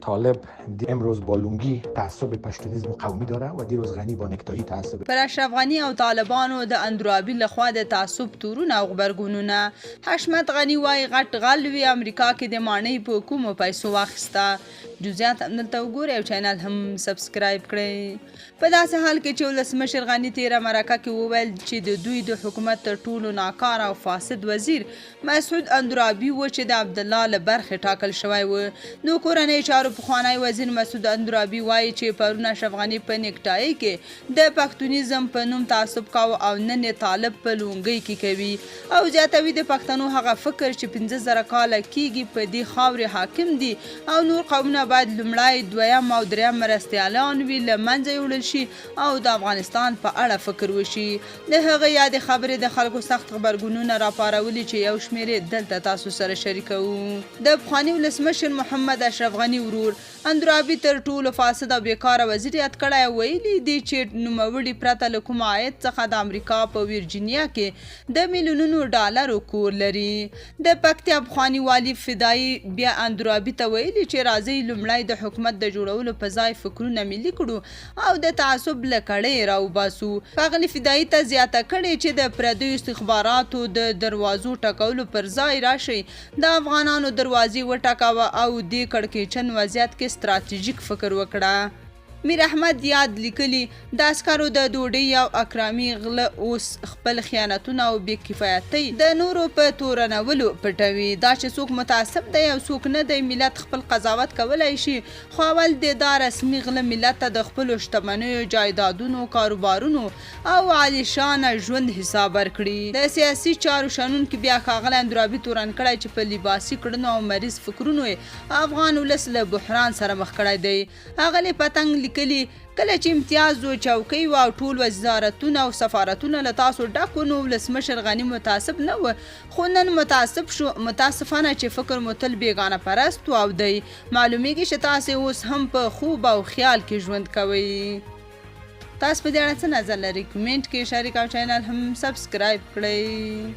طالب امروز با لونګي تعصب پشتونیزم قومي داره و دیروز غنی با نکتایی تعصب. پر اشرف غني او طالبانو د اندرابي لخوا د تعصب تورونه او غبرګونونه. حشمت غني وايي غټ غل وي، امریکا کې د ماڼۍ په کومو پیسو واخیسته؟ جزئیات هم دلته وګورئ او چینل هم سبسکرایب کړئ. په داسې حال کې چې ولسمشر غني تیره مرکه کې وویل چې د دوی د حکومت تر ټولو ناکاره او فاسد وزیر مسعود اندرابي و چې د عبدالله له برخې ټاکل شوی و. د کورنیو چارو پخوانی وزیر مسعود اندرابي وايي چې پرون اشرف غني په نیکټایۍ کې د پښتونیزم په نوم تعصب کاوه او نن یې طالب په لونګۍ کې کوي او زیاتوي د پښتنو هغه فکر چې 5000 کاله کیږي په دې خاورې حاکم دي او نور قومونه باید لومړی، دویم او دریم مرستیالان وي له منځه یوړل شي او د افغانستان په اړه فکر وشي. د هغه یادې خبرې د خلکو سخت غبرګونونه راپارولي چې یو شمېر یې دلته تاسو سره شریکوو. د پخواني ولسمشر محمد اشرف غني ورور اندرابي تر ټولو فاسد او بېکاره وزیر یاد کړی او ویلي دي چې نوموړي پرته له کوم عاید څخه د امریکا په ویرجینیا کې د میلیونونو ډالرو کور لري. د پکتیا پخواني والي فدايي بیا اندرابي ته ویلي چې راځئ لومړی د حکومت د جوړولو په ځای فکرونه ملي کړو او د تعصب له کړۍ یې راوباسو. ښاغلي فدايي ته زیاته کړې چې د پردیو استخباراتو د دروازو ټکولو پر ځای راشئ د افغانانو دروازې وټکوه او دې کړکېچن وضعیت کې ستراتیژیک فکر وکړه. میر احمد یاد لیکلي، د عسکرو د ډوډۍ او اکرامي غله اوس خپل خیانتونه او بې کفایتۍ د نورو په تورنولو پټوي. دا چې څوک متعصب دی او څوک نه دی، ملت خپل قضاوت کولای شي، خو اول دې دا رسمي غله ملت ته د خپلو شتمنیو، جایدادونو، کاروبارونو او عالیشانه ژوند حساب ورکړي. د سیاسي چارو شنونکي بیا ښاغلی اندرابي تورن کړی چې په لباسي کړنو او مریض فکرونو یې افغان ولس له بحران سره مخ کړی دی. اغلې پتنګ لیکلي، کله چې امتیاز و چوکۍ وه او ټول وزارتونه او سفارتونه له تاسو ډک وو نو ولسمشر غني متعصب نه و خو نن متعصب شو، متاسفانه چې فکر مو تل بیګانه پرست و او دی. معلومیږي چې تاسې اوس هم په خوب او خیال کې ژوند کوئ. تاسو په دې اړه څه نظر لرئ؟ کمنټ کې شریک او چینل هم سبسکرایب کړئ.